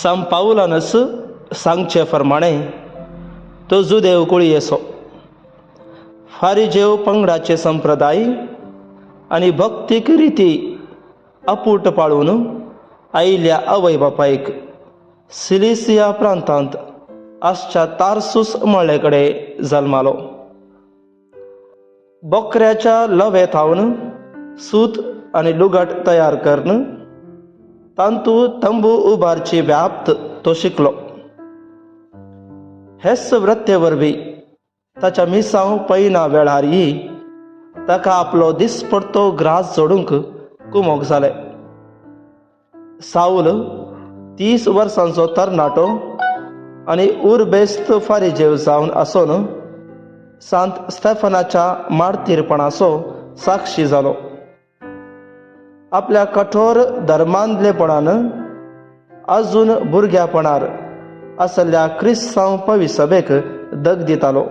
सांत पावलानच सांगचे प्रमाणे तो जुदेव कुळयेचो, फारिजेव पंगडाचे संप्रदाय आनी भक्तीक रिती अपूट पाळून आयिल्ल्या आवय बापायक सिलिसिया प्रांतांत आसच्या तारसूस म्हळ्ळे कडेन जल्मालो. बोकऱ्याच्या लवे थावन सूत आनी लुगट तयार करून तांतू तंबू उबारची व्याप्त तो शिकलो. हेच वृत्ते वरवीं ताच्या मिसांव पैना वेळारय ताका आपलो दिसपडतो ग्रास जोडूंक कुमोक जालें. सावल 30 वर्सांचो तरणाटो आनी उरबेस्त फारिजेव जावन आसून सांत स्टेफनाच्या मार्तीरपणाचो साक्षी जालो. आपल्या कठोर धर्मांतलेपणान अजून भुरग्यापणार आसल्या क्रिस्तांव पवी सभेक दग दितालो.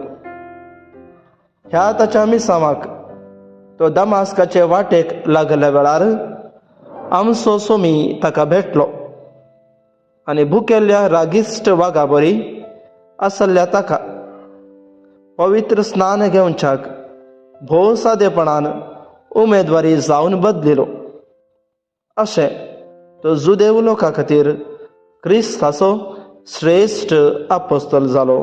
ह्या ताच्या मिसांवाक तो दमास्काचे वाटेक लागल्या वेळार आमचो सोमी ताका भेटलो आनी भुकेल्ल्या रागिश्ट वागा बरी आसल्या ताका पवित्र स्नान घेवच्याक भोव सादेपणान उमेदवारी जावन बदलिलो. अशें तो जुदेव लोका खातीर क्रिस्ताचो श्रेश्ठ आपोस्तल जालो.